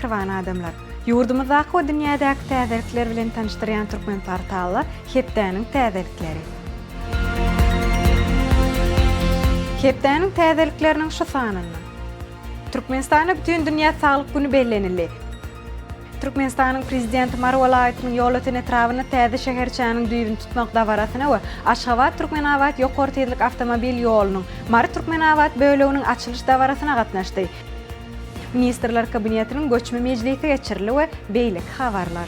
mähriban adamlar! Ýurdumyzdaky we dünýädäki täzelikler bilen tanyşdyrýan Türkmenportalda hepdäniň täzelikleri. Hepdäniň täzelikleriniň şu sanynda. Türkmenistanda Bütindünýä saglyk güni bellenildi. Türkmenistanyň Prezidenti Mary welaýatynyň Ýolöten etrabynda täze şäherçäniň düýbüni tutmak dabarasyna we Aşgabat-Türkmenabat ýokary tizlik awtomobil ýolunyň Mary-Türkmenabat böleginiň açylyş dabarasyna gatnaşdy. Ministrler Kabinetiniň göçme mejlisi geçirildi we beýleki habarlar.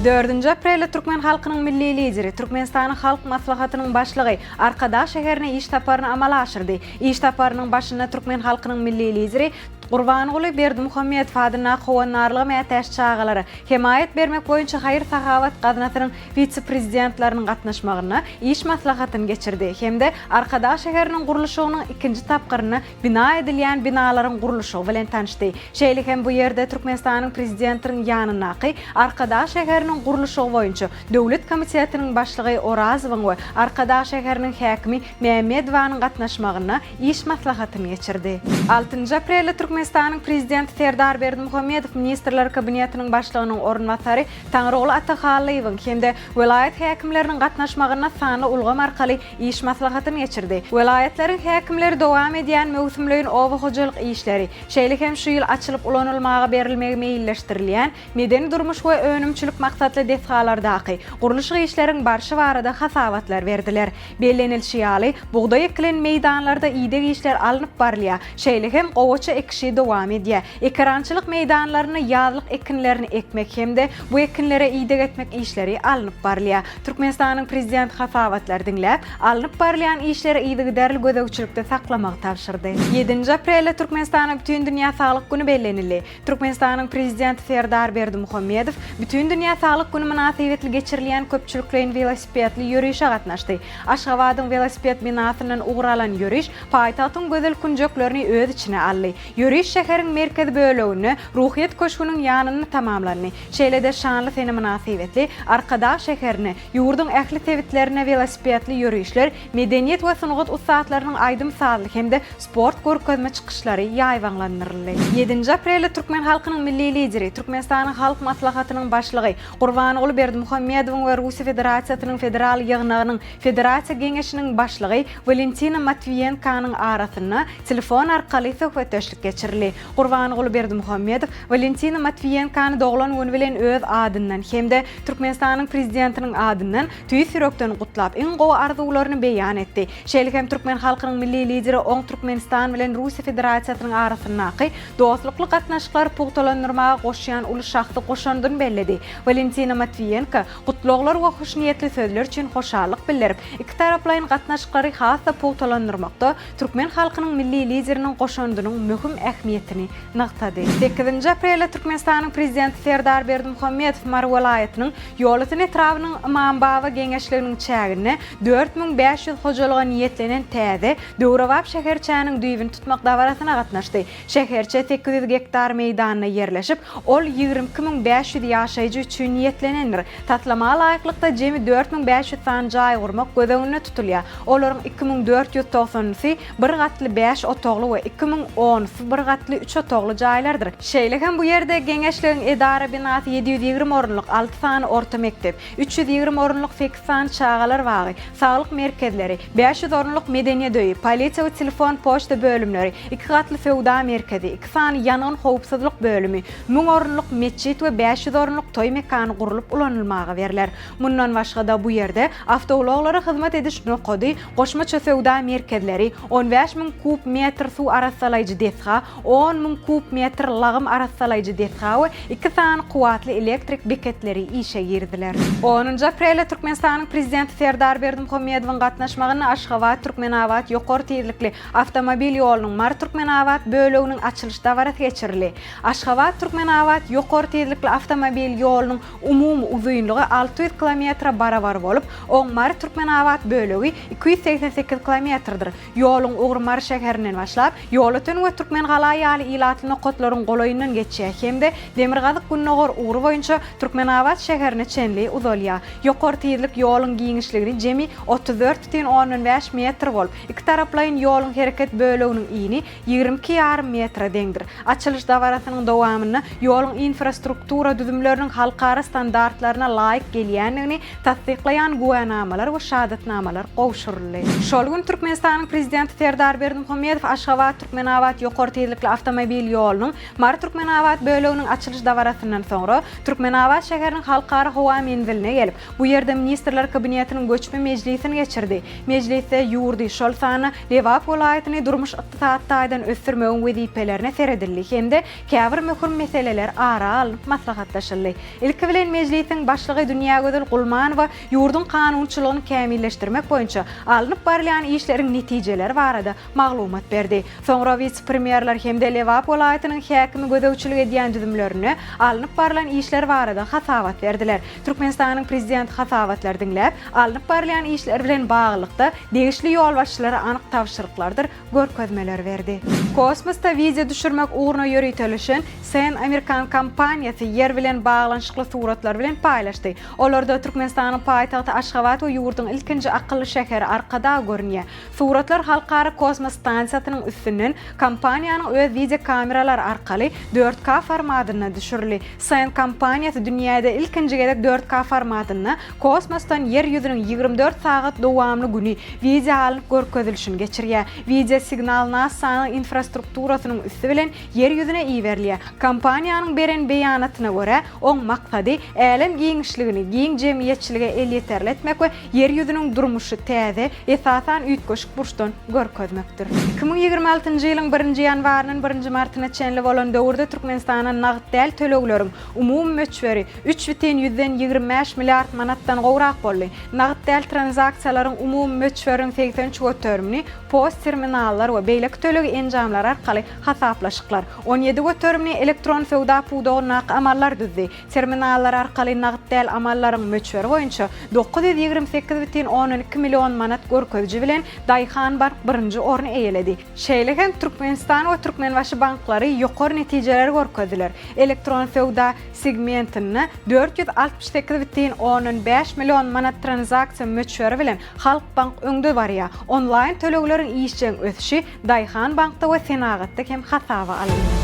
Dördünji aprelde türkmen halkynyň Milli Lideri, Türkmenistanyň Halk Maslahatynyň Başlygy Arkadag şäherine iş saparyny amala aşyrdy. Iş saparynyň başynda türkmen halkynyň Milli Lideri Gurbanguly Berdimuhamedow adyndaky Howandarlyga mätäç çagalara hemaýat bermek boýunça haýyr-sahawat gaznasynyň wise-prezidentleriniň gatnaşmagynda iş maslahatyny geçirdi hem-de Arkadag şäheriniň gurluşygynyň ikinji tapgyrynda bina edilýän binalaryň gurluşygy bilen tanyşdy. Şeýle hem bu ýerde Türkmenistanyň Prezidentiniň ýanyndaky Arkadag şäheriniň gurluşygy boýunça döwlet komitetiniň başlygy Orazowyň we Arkadag şäheriniň häkimi Mämmedowanyň gatnaşmagynda iş maslahatyny geçirdi. Altynjy aprelde Türkmenistanyň Prezidenti Serdar Berdimuhamedow Ministrler Kabinetiniň Başlygynyň orunbasary Taňryguly Atahallyýewiň hem-de welaýat häkimleriniň gatnaşmagynda sanly ulgam arkaly iş maslahatyny geçirdi. Welaýatlaryň häkimleri dowam edýän möwsümleýin oba hojalyk işleri, şeýle hem şu ýyl açylyp ulanylmaga berilmegi meýilleşdirilýän medeni-durmuş we önümçilik maksatly desgalardaky gurluşyk işleriň barşy barada hasabatlar berdiler. Bellenilişi ýaly, bugdaý ekilen meýdanlarda ideg işleri alnyp barylýar, şeýle hem gowaça ekişi dowam edýär. Ekerançylyk meýdanlarynda ýazlyk ekinlerini ekmek hem-de bu ekinlere ideg etmek işleri alnyp barylýar. Türkmenistanyň Prezidenti hasabatlary diňläp, alnyp barylýan işleri yzygiderli gözegçilikde saklamagy tabşyrdy. Ýedinji aprelde Türkmenistanda Bütindünýä saglyk güni bellenildi. Türkmenistanyň Prezidenti Serdar Berdimuhamedow Bütindünýä saglyk güni mynasybetli geçirilýän köpçülikleýin welosipedli ýörişe gatnaşdy. Aşgabadyň welosiped binasyndan ugur alan ýöriş paýtagtyň gözel künjeklerini öz içine aldy. Ýöriş şäheriň merkezi böleginde, Ruhyýet köşgüniň ýanynda tamamlandy. Şeýle-de şanly sene mynasybetli Arkadag şäherinde, ýurduň ähli sebitlerinde welosipedli ýörişler, medeniýet we sungat ussatlarynyň aýdym-sazly hem-de sport görkezme çykyşlary ýaýbaňlandyryldy. Ýedinji aprelde türkmen halkynyň Milli Lideri, Türkmenistanyň Halk Maslahatynyň Başlygy Gurbanguly Berdimuhamedowyň we Russiýa Federasiýasynyň Federal Ýygnagynyň Federasiýa Geňeşiniň Başlygy Walentina Matwiýenkonyň arasynda telefon arkaly söhbetdeşlik geçirildi. Gurbanguly Berdimuhamedow Walentina Matwiýenkony doglan güni bilen öz adyndan hem-de Türkmenistanyň Prezidentiniň adyndan tüýs ýürekden gutlap, iň gowy arzuwlaryny beýan etdi. Şeýle hem türkmen halkynyň Milli Lideri oň Türkmenistan bilen Russiýa Federasiýasynyň arasyndaky dostlukly gatnaşyklary pugtalandyrmaga goşýan uly şahsy goşandyny belledi. Walentina Matwiýenko gutlaglar we hoşniýetli sözler üçin hoşallyk bildirip, ikitaraplaýyn gatnaşyklary has-da pugtalandyrmakda türkmen halkynyň Milli Lideriniň goşandynyň möhüm ähmiýetini nygtady. Sekizinji aprelde Türkmenistanyň Prezidenti Serdar Berdimuhamedow Mary welaýatynyň Ýolöten etrabynyň Ymambaba geňeşliginiň çäginde 4500 hojalyga niýetlenen täze, döwrebap şäherçäniň düýbüni tutmak dabarasyna gatnaşdy. Şäherçe 800 gektar meýdanda ýerleşip, ol 22 500 ýaşaýjy üçin niýetlenendir. Taslama laýyklykda, jemi 4500 sany jaý gurmak göz öňünde tutulýar. Olaryň 2490-sy bir gatly bäş otagly we 2010-sy bir gatly üç otagly jaýlardyr. Şeýle hem bu ýerde geňeşligiň edara binasy 720 orunlyk alty sany orta mekdep, 320 orunlyk sekiz sany çagalar bagy, saglyk merkezleri, 500 orunlyk medeniýet öýi, polisiýa we telefon-poçta bölümleri, iki gatly söwda merkezi, iki sany ýangyn howpsuzlyk bölümi, 1000 orunlyk metjit we 500 orunlyk toý mekany gurlup ulanylmaga berler. Mundan başga-da bu ýerde awtoulaglara hyzmat ediş nokady, goşmaça söwda merkezleri, 15 müň kub metr suw arassalaýjy desga, on müň kub metr lagym arassalaýjy desga we iki sany kuwwatly elektrik beketleri işe giriziler. Onunjy aprelde Türkmenistanyň Prezidenti Serdar Berdimuhamedowyň gatnaşmagynda Aşgabat-Türkmenabat ýokary tizlikli awtomobil ýolunyň Mary-Türkmenabat böleginiň açylyş dabarasy geçirildi. Aşgabat-Türkmenabat ýokary tizlikli awtomobil ýolunyň umumy uzynlygy 600 kilometre barabar bolup, oň Mary-Türkmenabat bölegi 288 kilometrdir. Ýoluň ugry Mary şäherinden başlap, Ýolöten we Türkmengala. Garrygala ýaly ilatly nokatlaryň golaýyndan geçýär hem-de demirgazyk-gündogar ugry boýunça Türkmenabat şäherine çenli uzalýar. Ýokary tizlik ýoluň giňişligini jemi 34,5 metr bolup, ikitaraplaýyn ýoluň hereket böleginiň ini 22 ýarym metre deňdir. Açylyş dabarasynyň dowamynda ýoluň infrastruktura düzümleriniň halkara standartlaryna laýyk gelýändigini tassyklaýan güwänamalar we şahadatnamalar gowşuryldy. Şol gün Türkmenistanyň Prezidenti Serdar Berdimuhamedow Aşgabat-Türkmenabat ýokary tizlikli awtomobil ýolunyň Mary-Türkmenabat böleginiň açylyş dabarasyndan soňra, Türkmenabat şäheriniň Halkara howa menziline gelip, bu ýerde Ministrler Kabinetiniň göçme mejlisini geçirdi. Mejlisde ýurdy, şol sanda Lebap welaýatyny durmuş-ykdysady taýdan ösdürmegiň wezipelerine seredildi hem-de käbir möhüm meseleler ara alnyp maslahatlaşyldy. Ilki bilen Mejlisiň Başlygy Dünýägözel Gulmanowa ýurduň kanunçylygyny kämilleşdirmek boýunça alnyp barylýan işleriň netijeleri barada maglumat berdi. Soňra wise-premýerler hem-de Lebap welaýatynyň häkimi gözegçilik edýän düzümlerinde alnyp barlan işler barada hasabat berdiler. Türkmenistanyň Prezidenti hasabatlary diňläp, alnyp barylýan işler bilen baglylykda degişli ýolbaşçylara anyk tabşyryklardyr görkezmeleri berdi. Kosmosda wideo düşürmek ugruna ýöriteleşen Sen amerikan kompaniýasy Ýer bilen baglanyşykly suratlary bilen paýlaşdy. Olarda Türkmenistanyň paýtagty Aşgabat we ýurduň ilkinji akylly şäheri Arkadag görünýär. Suratlar Halkara kosmos stansiýasynyň üstünden kompaniýanyň öz wideokameralary arkaly 4K formatynda düşürildi. Sen kompaniýasy dünýäde ilkinji gezek 4K formatynda kosmosdan Ýer ýüzüniň 24 sagat dowamly güni wideo alnyp görkezilişini geçirýär. Wideo signal NASA-nyň infrastrukturasynyň üsti bilen Ýer ýüzüne iberilýär. Kompaniýanyň beren beýanatyna görä, oň maksady älem giňişligini giň jemgyýetçilige elýeterli etmek we Ýer ýüzüniň durmuşy täze, esasan üýtgeşik burçdan görkezmekdir. 2026-njy ýylyň birinji ýanwaryndan birinji martyna çenli bolan döwürde Türkmenistana nagt däl tölegleriň umumy möçberi üç bütin ýüzden 25 milliard manatdan gowrak boldy. Nagt däl tranzaksiýalaryň umumy möçberiniň 83 göterimini POS-terminallar we beýleki töleg enjamlary arkaly hasaplaşyklar, 17 göterimini elektron söwda pudagyndaky amallar düzdi. Terminallar arkaly nagt däl amallaryň möçberi boýunça 928,2 million manat görkeziji bilen Daýhanbank birinji orny eýeledi. Şeýle hem Türkmenistan we Türkmenbaşy banklary ýokary netijeleri görkezdiler. Elektron söwda segmentinde 468,5 million manat tranzaksiýa möçberi bilen Halkbank öňde barýar. Onlaýn tölegleriň işjeň ösüşi Daýhanbankda we senagatda hem hasaba alyndy.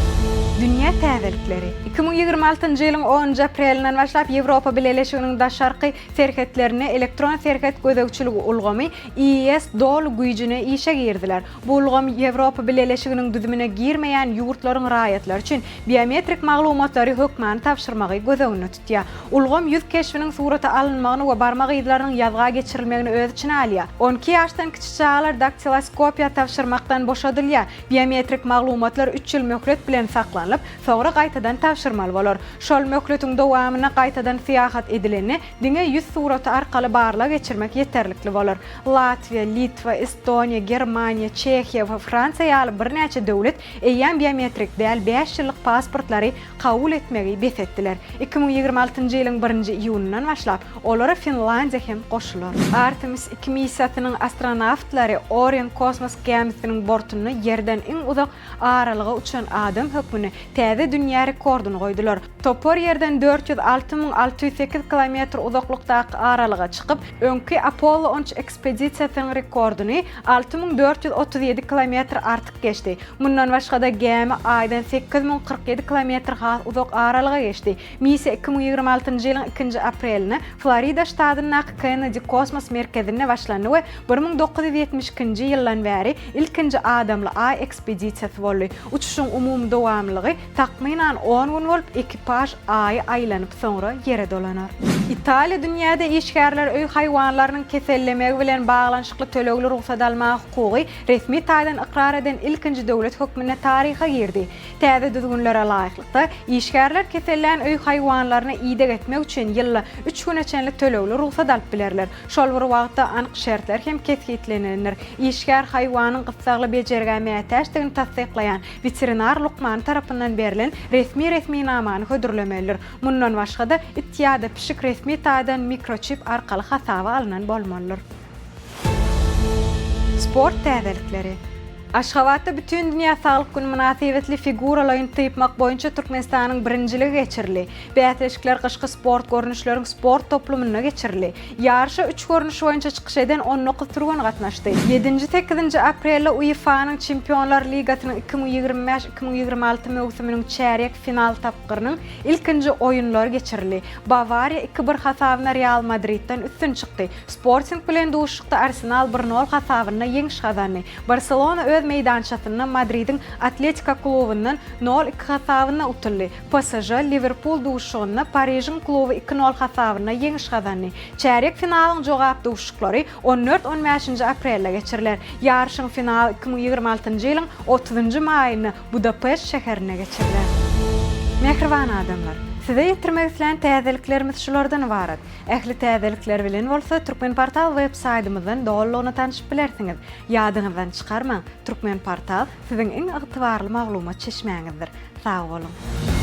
Dünýä täzelikleri. 2026-njy ýylyň onunjy aprelinden başlap Ýewropa Bileleşiginiň daşarky serhetlerinde elektron serhet gözegçiligi ulgamy, EES, doly güýjüne işe giriziler. Bu ulgam Ýewropa Bileleşiginiň düzümine girmeýän ýurtlaryň raýatlary üçin biometrik maglumatlary hökmany tabşyrmagy göz öňünde tutýar. Ulgam ýüz keşbiniň surata alynmagyny we barmak yzlarynyň ýazga geçirilmegini öz içine alýar. 12 ýaşdan kiçi çagalar daktiloskopiýa tabşyrmakdan boşadylýar. Biometrik maglumatlar üç ýyl möhlet bilen saklanylyp, soňra gaýtadan tabşyrmaly bolar. Şol möhletiň dowamynda gaýtadan syýahat edilende diňe ýüz suraty arkaly barlag geçirmek ýeterlikli bolar. Latwiýa, Litwa, Estoniýa, Germaniýa, Çehiýa we Fransiýa ýaly birnäçe döwlet eýýäm biometrik däl bäş ýyllyk pasportlary kabul etmegi bes etdiler. 2026-njy ýylyň birinji iýunyndan başlap, olara Finlandiýa hem goşular. Artemis II missiýasynyň astronawtlary Orion kosmos gämisiniň bortunda Ýerden iň uzak aralyga uçan adam hökmünde täze dünýä rekordyny goýdular. Topar Ýerden 406 608 kilometr uzaklykdaky aralyga çykyp, öňki Apollo 13 ekspedisiýasynyň rekordyny 6437 kilometr artyk geçdi. Mundan başga-da, gämi Aýdan 8047 kilometr has uzak aralyga geçdi. Missiýa 2026-njy ýylyň ikinji aprelinde Florida ştatyndaky Kennedi kosmos merkezinde başlandy we 1972-nji ýyldan bäri ilkinji adamly Aý ekspedisiýasy boldy. Uçuşyň umumy dowamlylygy takmynan on gün bolup, ekipaž Aýy aýlanyp soňra Ýere dolanar. Italiýa dünýäde işgärler öý haýwanlarynyň kesellemegi bilen baglanyşykly tölegli rugsat almaga hukugy resmi taýdan ykrar eden ilkinji döwlet hökmünde taryha girdi. Täze düzgünlere laýyklykda, işgärler kesellän öý haýwanlaryna ideg etmek üçin ýylda üç güne çenli tölegli rugsat alyp bilerler. Şol bir wagtda anyk şertler hem kesgitlenilendir. Işgär haýwanyň gyssagly bejergä mätäçdigini tassyklaýan weterinar lukmany tarapyndan berlen resmi resminamany hödürlemelidir. Mundan başga-da, it ýa-da pişik resmi taýdan mikroçip arkaly hasaba alnan bolmalydyr. Sport täzelikleri. Aşgabatda Bütindünýä saglyk güni mynasybetli figuralaýyn typmak boýunça Türkmenistanyň birinjiligi geçirildi. Bäsleşikler gyşky sport görnüşleriň sport toplumynda geçirildi. Ýaryşa üç görnüş boýunça çykyş eden 19 türgen gatnaşdy. Ýedinji-sekizinji aprelde UEFA-nyň Çempionlar ligasynyň 2025, 2026 möwsüminiň çärýek final tapgyrynyň ilkinji oýunlary geçirildi. Bawariýa iki bir hasabynda Real Madridden üstün çykdy. Sporting bilen duşuşykda Arsenal bir nol hasabynda ýeňiş gazandy. Barselona öz meýdançasynda Madridiň Atletiko klubundan nol iki hasabynda utuldy. PSŽ, Liwerpul duşuşygynda Parižiň kluby iki nol hasabynda ýeňiş gazandy. Çärýek finalyň jogap duşuşyklary on dört-on bäşinji aprelde geçiriler. Ýaryşyň finaly 2026-njy ýylyň otuzynjy maýynda Budapeşt şäherinde geçiriler. Mähriban adamlar! Size ýetirmek islän täzeliklerimiz şulardan ybarat. Ähli täzelikler bilen bolsa Türkmenportal web saýtymyzdan dolulygyna tanşyp bilersiňiz. Ýadyňyzdan çykarmaň, Türkmenportal siziň iň ygtybarly maglumat çeşmäňizdir. Sag boluň!